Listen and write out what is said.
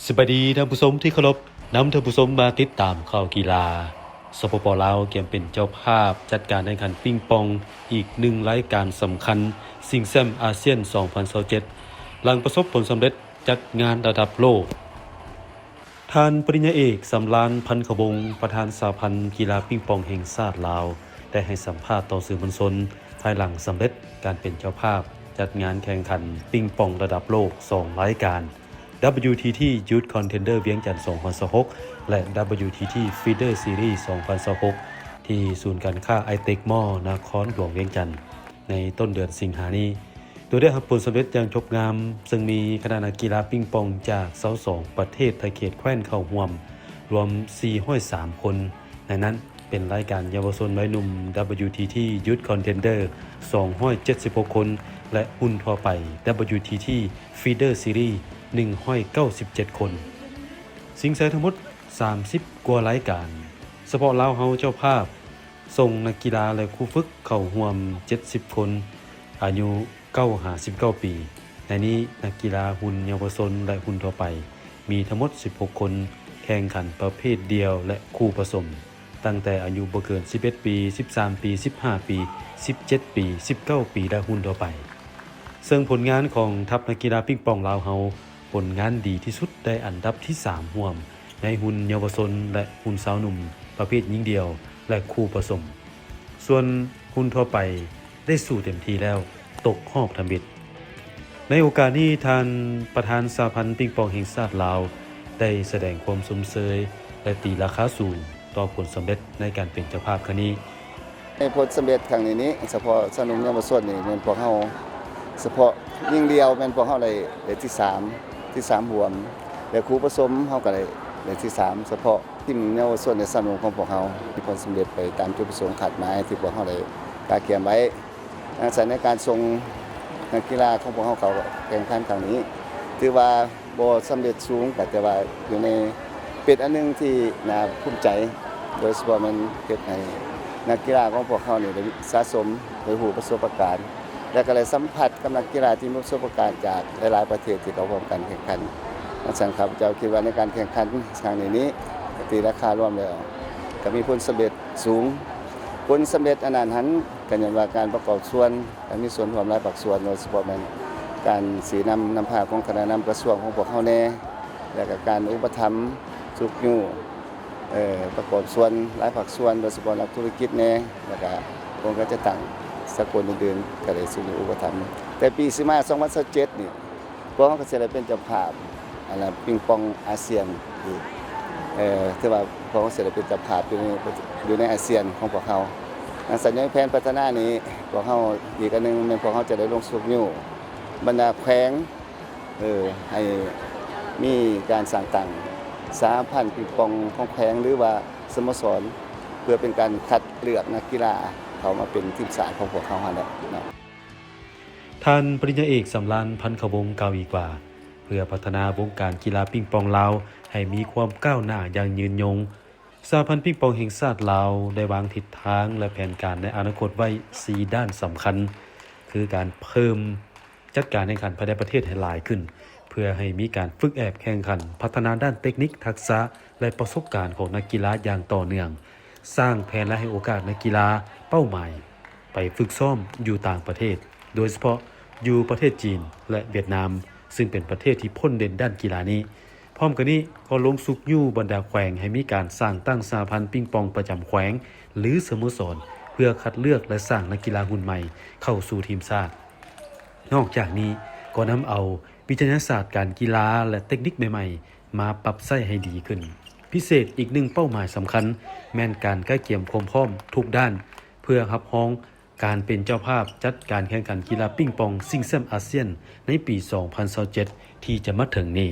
ສະບາຍດີທ່ານຜູ້ຊົມທີ່ເຄົາລົບ, ນຳທ່ານຜູ້ຊົມມາຕິດຕາມຂ່າວກິລາ. ສປປ ລາວກຽມເປັນເຈົ້າພາບຈັດການແຂ່ງຂັນປິງປອງອີກໜຶ່ງລາຍການສຳຄັນ ຊິງແຊັມອາຊຽນສອງພັນຊາວເຈັດ ຫຼັງປະສົບຜົນສຳເລັດຈັດງານລະດັບໂລກ. ທ່ານປະລິນຍາເອກ ສຳລານ ພັນຄະວົງ ປະທານສະຫະພັນກິລາປິງປອງແຫ່ງຊາດລາວ ໄດ້ໃຫ້ສຳພາດຕໍ່ສື່ມວນຊົນ ພາຍຫຼັງສຳເລັດການເປັນເຈົ້າພາບຈັດງານແຂ່ງຂັນປິງປອງລະດັບໂລກສອງລາຍການ WTT Youth Contender ວຽງຈັນສອງພັນຊາວຫົກ ແລະ WTT Feeder Series ສອງພັນຊາວຫົກ ທີ່ສູນການຄ້າ Itec Mall ນະຄອນຫຼວງວຽງຈັນ ໃນຕົ້ນເດືອນສິງຫານີ້ ໂດຍໄດ້ຮັບຜົນສຳເລັດຢ່າງຈົບງາມ, ເຊິ່ງມີຄະນະນັກກິລາປິງປອງຈາກຊາວສອງປະເທດ ແລະ ເຂດແຄວ້ນເຂົ້າຮ່ວມ ລວມສີ່ຮ້ອຍສາມຄົນ. ໃນນັ້ນເປັນລາຍການເຍົາວະຊົນວັຍໜຸ່ມ WTT Youth Contender ສອງຮ້ອຍເຈັດສິບຫົກຄົນ ແລະ ຮຸ່ນທົ່ວໄປ WTT Feeder Series ໜຶ່ງຮ້ອຍເກົ້າສິບເຈັດຄົນ, ຊິງໄຊທັງໝົດສາມສິບກວ່າລາຍການ. ສະເພາະລາວເຮົາເຈົ້າພາບ ສົ່ງນັກກິລາ ແລະ ຄູຝຶກເຂົ້າຮ່ວມເຈັດສິບຄົນ ອາຍຸເກົ້າຫາສິບເກົ້າປີ. ໃນນີ້ນັກກິລາຮຸ່ນເຍົາວະຊົນ ແລະ ຮຸ່ນທົ່ວໄປ ມີທັງໝົດສິບຫົກຄົນ, ແຂ່ງຂັນປະເພດດຽວ ແລະ ຄູ່ປະສົມ ຕັ້ງແຕ່ອາຍຸບໍ່ເກີນສິບເອັດປີ, ສິບສາມປີ, ສິບຫ້າປີ, ສິບເຈັດປີ, ສິບເກົ້າປີ ແລະ ຮຸ່ນທົ່ວໄປ. ເຊິ່ງຜົນງານຂອງທັບນັກກິລາປິງປອງລາວເຮົາ ຜົນງານດີທີ່ສຸດໄດ້ອັນດັບທີສາມຮ່ວມ ໃນຮຸ່ນເຍົາວະຊົນ ແລະ ຮຸ່ນຊາວໜຸ່ມ ປະເພດຍິງດຽວ ແລະ ຄູ່ປະສົມ. ສ່ວນຮຸ່ນທົ່ວໄປໄດ້ສູ້ເຕັມທີ່ແລ້ວ ຕົກຮອບທຳອິດ. ໃນໂອກາດນີ້ ທ່ານປະທານສະຫະພັນປິງປອງແຫ່ງຊາດລາວ ໄດ້ສະແດງຄວາມຊົມເຊີຍ ແລະ ຕີລາຄາສູງຕໍ່ຜົນສຳເລັດໃນການເປັນເຈົ້າພາບຄັ້ງນີ້. ໃນຜົນສຳເລັດຄັ້ງນີ້ນີ້ ສະເພາະຊາວໜຸ່ມເຍົາວະຊົນນີ້ແມ່ນພວກເຮົາ ສະເພາະຍິງດຽວແມ່ນພວກເຮົາໄດ້ ໄດ້ທີສາມ ທີສາມຮ່ວມ ແລະ ຄູ່ປະສົມເຮົາກໍໄດ້ ໄດ້ທີສາມ ສະເພາະທີມເຍົາວະຊົນ ແລະ ຊາວໜຸ່ມຂອງພວກເຮົາ ມີຜົນສຳເລັດໄປຕາມຈຸດປະສົງຄາດໝາຍທີ່ພວກເຮົາໄດ້ກະກຽມໄວ້. ດັ່ງຊັ້ນໃນການສົ່ງນັກກິລາຂອງພວກເຮົາເຂົ້າແຂ່ງຂັນຄັ້ງນີ້ ຖືວ່າ ບໍ່ສຳເລັດສູງ ກໍແຕ່ວ່າຢູ່ໃນ ເປັນອັນໜຶ່ງທີ່ໜ້າພູມໃຈ ໂດຍສະເພາະແມ່ນເຮັດໃຫ້ນັກກິລາຂອງພວກເຮົານີ້ໄດ້ສະສົມ ໄດ້ຮູ້ປະສົບປະການ ແລະ ກໍໄດ້ສຳຜັດກັບນັກກິລາທີ່ມີປະສົບປະການຈາກຫຼາຍໆປະເທດທີ່ເຂົ້າຮ່ວມການແຂ່ງຂັນ. ດັ່ງຊັ້ນ ຂ້າພະເຈົ້າຄິດວ່າໃນການແຂ່ງຂັນຄັ້ງນີ້ນີ້ ຕີລາຄາລວມແລ້ວ ກໍມີຜົນສຳເລັດສູງ. ຜົນສຳເລັດອັນນັ້ນຫັ້ນ ກໍຍ້ອນວ່າການປະກອບສ່ວນ ແລະ ມີສ່ວນຮ່ວມຫຼາຍພາກສ່ວນ ໂດຍສະເພາະແມ່ນການຊີ້ນຳນຳພາຂອງຄະນະນຳກະຊວງຂອງພວກເຮົາແດ່ ແລະ ກະການອຸປະຖຳຊຸກຍູ້ ເອີ ປະກອບສ່ວນຫຼາຍພາກສ່ວນ ໂດຍສະເພາະນັກທຸລະກິດແດ່ ແລະ ກະອົງການຈັດຕັ້ງສາກົນອື່ນໆ ກະໄດ້ຊຸກຍູ້ອຸປະຖຳ. ແຕ່ປີຊິມາ ສອງພັນຊາວເຈັດນີ້ ພວກເຮົາກໍຊິໄດ້ເປັນເຈົ້າພາບ ອັນນ່າ ປິງປອງອາຊຽນອີກ ເອີ ຖືວ່າພວກເຮົາຊິໄດ້ເປັນເຈົ້າພາບຢູ່ໃນ ຢູ່ໃນອາຊຽນຂອງພວກເຮົາ. ອັນສັນຍາແຜນພັດທະນານີ້ ພວກເຮົາ ອີກອັນໜຶ່ງແມ່ນພວກເຮົາຈະໄດ້ລົງຊຸກຍູ້ບັນດາແຂວງ ເອີ ໃຫ້ມີການສ້າງຕັ້ງສະຫະພັນປິງປອງຂອງແຂວງ ຫຼືວ່າສະໂມສອນ ເພື່ອເປັນການຄັດເລືອກນັກກິລາເຂົ້າມາເປັນທີມຊາດຂອງພວກເຮົາຫັ້ນແຫຼະເນາະ. ທ່ານປະລິນຍາເອກ ສຳລານ ພັນຄະວົງ ກ່າວອີກວ່າ ເພື່ອພັດທະນາວົງການກິລາປິງປອງລາວໃຫ້ມີຄວາມກ້າວໜ້າຢ່າງຍືນຍົງ, ສະຫະພັນປິງປອງແຫ່ງຊາດລາວໄດ້ວາງທິດທາງ ແລະ ແຜນການໃນອະນາຄົດໄວ້ສີ່ດ້ານສຳຄັນ ຄືການເພີ່ມຈັດການແຂ່ງຂັນພາຍໃນປະເທດໃຫ້ຫຼາຍຂຶ້ນ ເພື່ອໃຫ້ມີການຝຶກແອບແຂ່ງຂັນ, ພັດທະນາດ້ານເຕັກນິກ, ທັກສະ ແລະ ປະສົບການຂອງນັກກິລາຢ່າງຕໍ່ເນື່ອງ, ສ້າງແຜນ ແລະ ໃຫ້ໂອກາດນັກກິລາເປົ້າໝາຍ ໄປຝຶກຊ້ອມຢູ່ຕ່າງປະເທດ, ໂດຍສະເພາະຢູ່ປະເທດຈີນ ແລະ ຫວຽດນາມ, ຊຶ່ງເປັນປະເທດທີ່ພົ້ນເດັ່ນດ້ານກິລານີ້. ພ້ອມກັນນີ້ກໍລົງຊຸກຍູ້ບັນດາແຂວງໃຫ້ມີການສ້າງຕັ້ງສະຫະພັນປິງປອງປະຈຳແຂວງ ຫຼື ສະໂມສອນ ເພື່ອຄັດເລືອກ ແລະ ສ້າງນັກກິລາຮຸ່ນໃໝ່ເຂົ້າສູ່ທີມຊາດ. ນອກຈາກນີ້ກໍນຳເອົາວິທະຍາສາດການກິລາ ແລະ ເຕັກນິກໃໝ່ໆ ມາປັບໃຊ້ໃຫ້ດີຂຶ້ນ. ພິເສດອີກໜຶ່ງເປົ້າໝາຍສຳຄັນແມ່ນການກະກຽມຄວາມພ້ອມທຸກດ້ານ ເພື່ອຮັບຮອງ ການເປັນເຈົ້າພາບຈັດການແຂ່ງຂັນກິລາປິງປອງຊິງແຊັມອາຊຽນໃນປີສອງພັນຊາວເຈັດ ທີ່ຈະມາເຖິງນີ້.